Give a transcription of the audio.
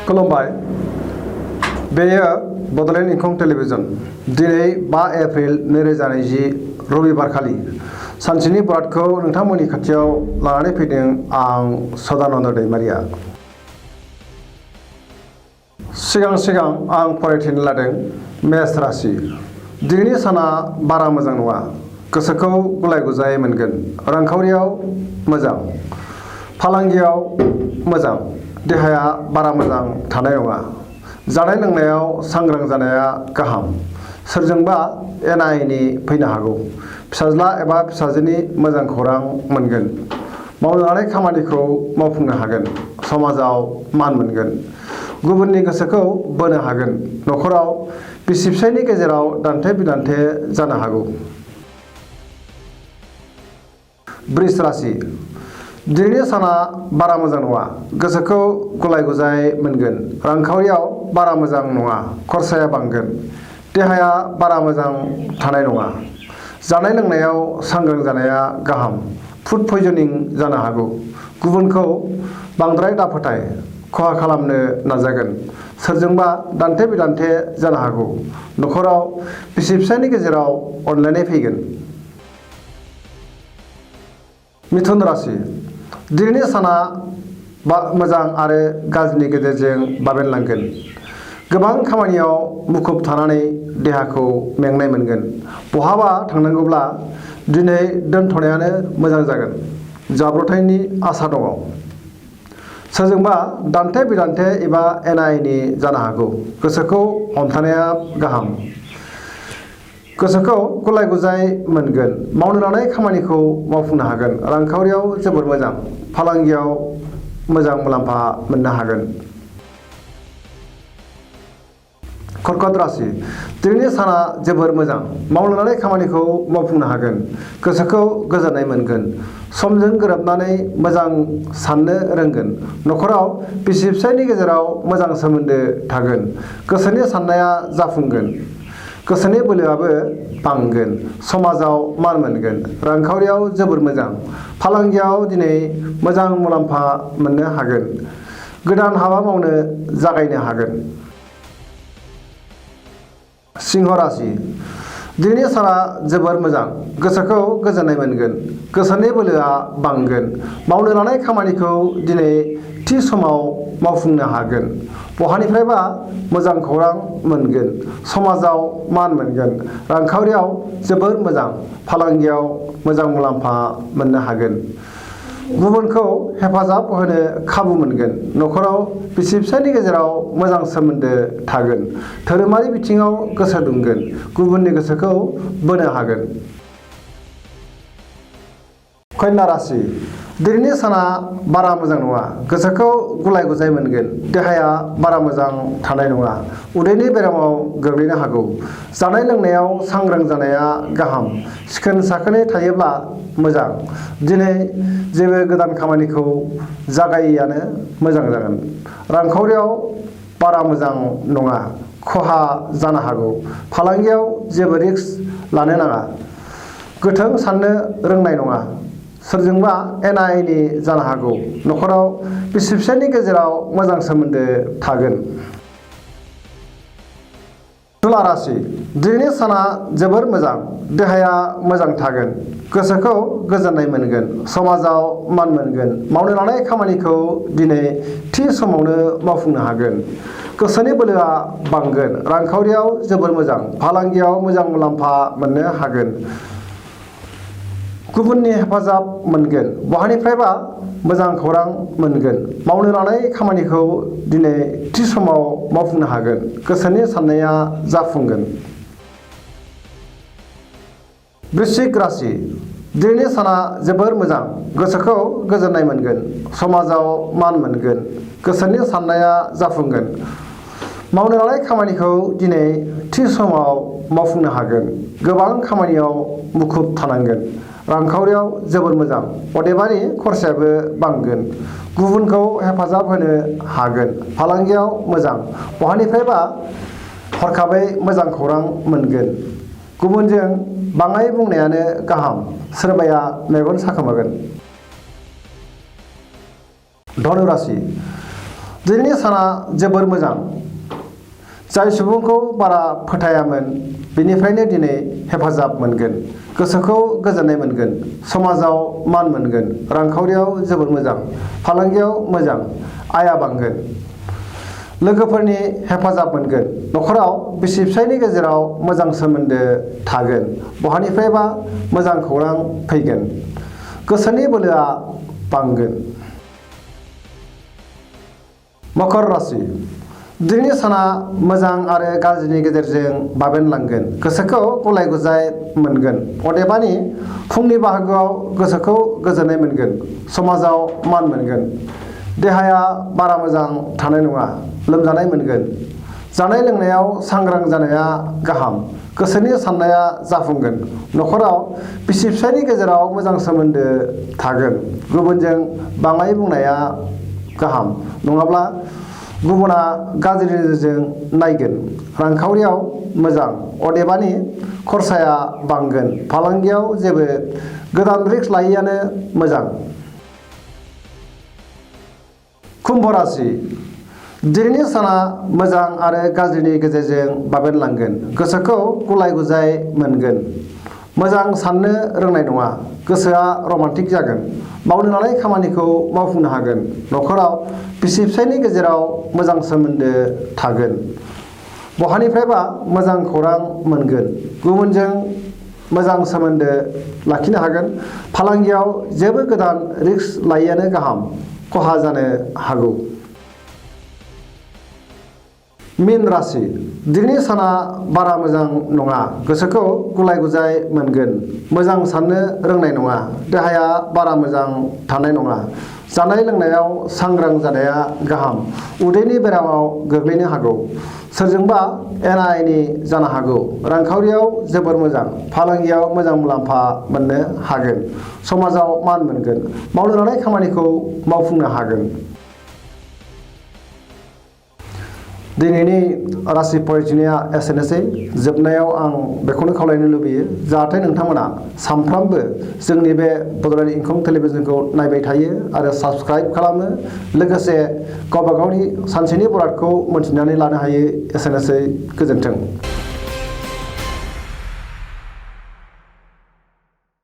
खुलुमबाय। बेयो बड'लेण्ड इंखं टेलिभिजन। दिनै 5 एप्रिल 2020 रबिबारखालि सानसेनि बरादखौ नोंथांमोननि खाथियाव लानानै फैदों आं सदानन्द दैमारिया। सिगां आं फरायथिनो लादों मेष राशि। दिनैनि साना बारा मोजां नङा। गोसोखौ गुलाय गुजाय मोनगोन। रांखावरियाव मोजां, फालांगियाव मोजां, देहाया बारा मोजां थानाय नङा। जानाय लोंनायाव सांग्रां जानाया गाहाम। सोरजोंबा एना एनि फैनो हागौ। फिसाज्ला एबा फिसाजोनि मोजां खौरां मोनगोन। मावनो लानाय खामानिखौ मावफुंनो हागोन। समाजाव मान मोनगोन। गुबुननि गोसोखौ बोनो हागोन। न'खराव बिसि फिसायनि गेजेराव दान्थे बिदान्थे जानो हागौ। वृष राशि। दिनैनि साना बारा मोजां नङा। गोसोखौ गुलाय गुजाय मोनगोन। रांखावरियाव बारा मोजां नङा। खरसाया बांगोन। देहाया बारा मोजां थानाय नङा। जानाय लोंनायाव सांग्रां जानाया गाहाम। फुड पयजनिं जानो हागौ। गुबुनखौ बांद्राय दाफोथाय, खहा खालामनो नाजागोन। सोरजोंबा दान्थे बिदान्थे जानो हागौ। न'खराव बिसि फिसायनि गेजेराव अनलायनाय फैगोन। मिथुन राशि। दिनैनि साना मोजां आरो गाज्रिनि गेजेरजों बाबेनलांगोन। गोबां खामानियाव मुखुब थानानै देहाखौ मेंनाय मोनगोन। बहाबा थांनांगौब्ला दिनै दोनथ'नायानो मोजां जागोन। जाब्रबथायनि आसा दङ। सोरजोंबा दान्थे बिदान्थे एबा एना एनि जानो हागौ। गोसोखौ हमथानाया गाहाम। गोसोखौ गुलाय गुजाय मोनगोन। मावनो लानाय खामानिखौ मावफुंनो हागोन। रांखावरियाव जोबोर मोजां। फालांगियाव मोजां मुलाम्फा मोननो हागोन। कर्कट राशि। दिनैनि साना जोबोर मोजां। मावनो लानाय खामानिखौ मावफुंनो हागोन। गोसोखौ गोजोननाय मोनगोन। समजों गोरोबनानै मोजां साननो रोंगोन। न'खराव बिसि फिसायनि गेजेराव मोजां सोमोन्दो थागोन। गोसोनि साननाया जाफुंगोन। गोसोनि बोलोआबो बांगोन। समाजाव मान मोनगोन। रांखावरियाव जोबोर मोजां। फालांगियाव दिनै मोजां मुलाम्फा मोननो हागोन। गोदान हाबा मावनो जागायनो हागोन। सिंह राशि। दिनैनि साना जोबोर मोजां। गोसोखौ गोजोननाय मोनगोन। गोसोनि बोलोआ बांगोन। मावनो लानाय खामानिखौ दिनै थि समाव मावफुंनो हागोन। बहानिफ्रायबा मोजां खौरां मोनगोन। समाजाव मान मोनगोन। रांखावरियाव जोबोर मोजां। फालांगियाव मोजां मुलाम्फा मोननो हागोन। गुबुनखौ हेफाजाब होनो खाबु मोनगोन। न'खराव बिसि फिसायनि गेजेराव मोजां सोमोन्दो थागोन। धोरोमारि बिथिङाव गोसो दुंगोन। गुबुननि गोसोखौ बोनो हागोन। कन्या राशि। दिनैनि साना बारा मोजां नङा। गोसोखौ गुलाय गुजाय मोनगोन। देहाया बारा मोजां थानाय नङा। उदैनि बेरामाव गोग्लैनो हागौ। जानाय लोंनायाव सांग्रां जानाया गाहाम। सिखोन साखोनै थायोब्ला मोजां। दिनै जेबो गोदान खामानिखौ जागायिआनो मोजां जागोन। रांखावरियाव बारा मोजां नङा। खहा जानो हागौ। फालांगियाव जेबो रिस्क लानो नाङा। गोथों साननो रोंनाय नङा। सोरजोंबा एना एनि जानो हागौ। न'खराव बिसि फिसायनि गेजेराव मोजां सोमोन्दो थागोन। तुला राशि। दिनैनि साना जोबोर मोजां। देहाया मोजां थागोन। गोसोखौ गोजोननाय मोनगोन। समाजाव मान मोनगोन। मावनो लानाय खामानिखौ दिनै थि समावनो मावफुंनो हागोन। गोसोनि बोलोआ बांगोन। रांखावरियाव जोबोर मोजां। फालांगियाव मोजां मुलाम्फा मोननो हागोन। गुबुननि हेफाजाब मोनगोन। बहानिफ्रायबा मोजां खौरां मोनगोन। मावनो लानाय खामानिखौ दिनै थि समाव मावफुंनो हागोन। गोसोनि साननाया जाफुंगोन। वृश्चिक राशि। दिनैनि साना जोबोर मोजां। गोसोखौ गोजोननाय मोनगोन। समाजाव मान मोनगोन। गोसोनि साननाया जाफुंगोन। मावनो लानाय खामानिखौ दिनै थि समाव मावफुंनो हागोन। गोबां खामानियाव मुखुब थानांगोन। रांखावरियाव जोबोर मोजां। अदेबानि खरसायाबो बांगोन। गुबुनखौ हेफाजाब होनो हागोन। फालांगियाव मोजां। बहानिफ्रायबा हरखाबै मोजां खौरां मोनगोन। गुबुनजों बाङाइ बुंनायानो गाहाम। सोरबाया मेगन साखोमागोन। धनु राशि। दिनैनि साना जोबोर मोजां। जाय सुबुंखौ बारा फोथायामोन बिनिफ्रायनो दिनै हेफाजाब मोनगोन, गोसोखौ गोजोननाय मोनगोन, समाजाव मान मोनगोन, रांखावरियाव जोबोर मोजां, फालांगियाव मोजां, आयआ बांगोन, लोगोफोरनि हेफाजाब मोनगोन, न'खराव बिसि फिसायनि गेजेराव मोजां सोमोन्दो थागोन, बहानिफ्रायबा मोजां खौरां फैगोन, गोसोनि बोलोआ बांगोन। मकर राशि दिनैनि साना मोजां आरो गाज्रिनि गेजेरजों बाबेनलांगोन, गोसोखौ गुलाय गुजाय मोनगोन, अदेबानि फुंनि बाहागोआव गोसोखौ गोजोननाय मोनगोन, समाजाव मान मोनगोन, देहाया बारा मोजां थानाय नङा, लोमजानाय मोनगोन, जानाय लोंनायाव सांग्रां जानाया गाहाम, गोसोनि साननाया जाफुंगोन, न'खराव बिसि फिसायनि गेजेराव मोजां सोमोन्दो थागोन, गुबुनजों बाङाय बुंनाया गाहाम नङाब्ला गुबुना गाज्रि नोजोरजों नायगोन, रांखावरियाव मोजां, अदेबानि खरसाया बांगोन, फालांगियाव जेबो गोदान रिस्क लायैआनो मोजां। कुम्भ राशि दिनैनि साना मोजां आरो गाज्रिनि गेजेरजों बाबेनलांगोन, गोसोखौ गुलाय गुजाय मोनगोन, मोजां साननो रोंनाय नङा, गोसोआ रमान्टिक जागोन, मावनो लानाय खामानिखौ मावफुंनो हागोन, न'खराव बिसि फिसायनि गेजेराव मोजां सोमोन्दो थागोन, बहानिफ्रायबा मोजां खौरां मोनगोन, गुबुनजों मोजां सोमोन्दो लाखिनो हागोन, फालांगियाव जेबो गोदान रिस्क लायैआनो गाहाम, खहा जानो हागौ। मीन राशि दिनैनि साना बारा मोजां नङा, गोसोखौ गुलाय गुजाय मोनगोन, मोजां साननो रोंनाय नङा, देहाया बारा मोजां थानाय नङा, जानाय लोंनायाव सांग्रां जानाया गाहाम, उदैनि बेरामाव गोग्लैनो हागौ, सोरजोंबा एना एनि जानो हागौ, रांखावरियाव जोबोर मोजां, फालांगियाव मोजां मुलाम्फा मोननो हागोन, समाजाव मान मोनगोन, मावनो लानाय खामानिखौ मावफुंनो हागोन। दिनैनि राशि फरायथिनाया एसेनोसै। जोबनायाव आं बेखौनो खावलायनो लुबैयो जाहाथे नोंथांमोना सानफ्रामबो जोंनि बे बड'लेण्ड इंखं टेलिभिजनखौ नायबाय थायो आरो साबस्क्राइब खालामो, लोगोसे गावबा गावनि सानसेनि बरादखौ मोनथिनानै लानो हायो। एसेनोसै, गोजोन्थों।